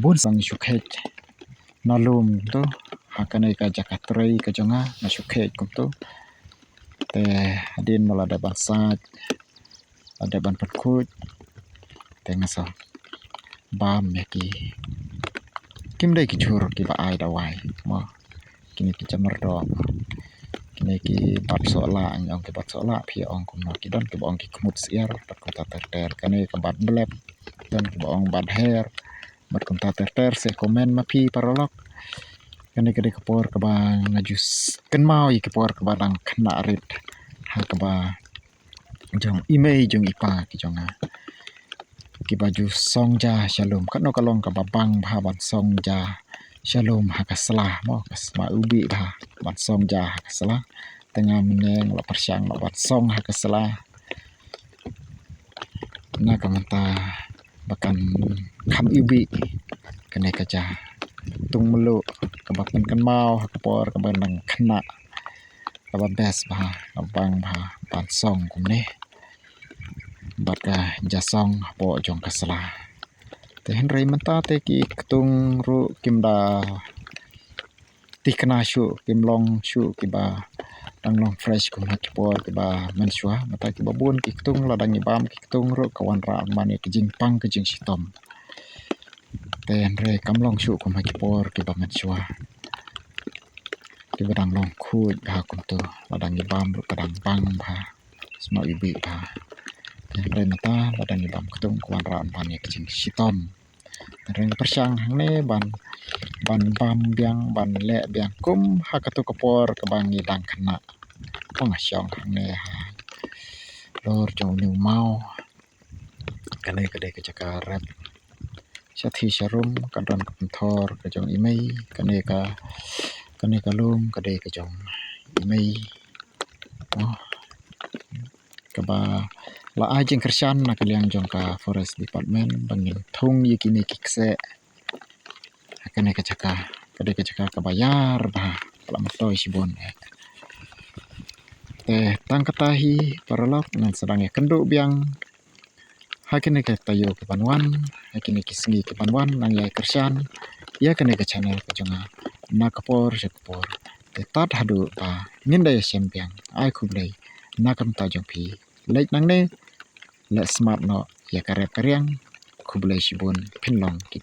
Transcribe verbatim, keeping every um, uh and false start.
bun sang shu kheit na lum tu, ha kane ka jaka trei ka jong nga nga shu kheit kumtu. Te hadien ma la dep ban sait, la dep ban pynkhuid, te nga sa bam ïa ki. Kim dei ki jhur kiba ai dawai mo, kine ki jamyrdong, kine ki bat sohlah, nga ong ki bat sohlah, phi ong kumno, ki don kiba ong ki khmut syiar, bad kumta ter ter. Kane ka bat blep, don kiba ong bat her, bad kumta ter ter. Sa comment ma phi paralok. Kane ka dei ka por kaba nga ju kynmaw ïa ka por kaba dang khynnah rit, ha kaba jong i mei jong i pa ki jong nga, kiba ju song ja sha lum. Katno ka long kaba bang bha ban song ja sha lum ha ka sla mo, ka sma u bih bha ban song ja ha ka sla. Te nga mynne nga la pyrshang la ban song ha ka sla, na ka mynta ba kan kham iwbih kane ka ja. Tung mluh kaba pynkynmaw ha ka por kaba dang khynnah, kaba best bha, kaba bang bha ban song kumne, bad ka ja song hapoh jong ka sla. Te hynrei mynta te ki ktung ruh kim da thikna shuh, kim long shuh kiba dang long fresh kum ha ki por kiba mynshuwa. Mynta kiba bun ki ktung, la dang i bam ki ktung ruh ka wanrah man ïa ka jingpang ka jingshitom. Te hynrei kam long shuh kum ha ki por kiba mynshuwa, kiba dang long khuid bha kumtu, la dang i bam ruh ka dang bang bha, sma iwbih bha. Te hynrei mynta la dang i bam ktung, ka wanrah man ïa ka jingshitom. Te hynrei nga pyrshang hangne ban, ban bam biang, ban leh biang kum ha katu ka por kaba ngi dang khynnah. Nga shong hangne halor jong une u maw. Kane ka dei ka jaka rep shathie sharum, ka don ka pynthor ka jong i mei. Kane ka, kane ka lum ka dei ka jong i mei. Oh, kaba la ai jingkyrshan na ka liang jong ka Forest Department ba ngin thung ïa kine ki kseh ha kane ka jaka. Ka dei ka jaka kaba ïar bha, ka la myntoi shibun eh. Te tang kata hi paralok, ngan sa dang ïakynduh biang ha kine ki taïew ki ban wan, ha kine ki sngi ki ban wan, nang ïai kyrshan ïa kane ka channel ka jong nga na ka por sha ka por. Te tad haduh ba ngin da ïashem biang, ai khublei na ka bynta jong phi. Leit nangne, leh smat noh ïa ka rep ka riang. Khublei shibun, phin long kiba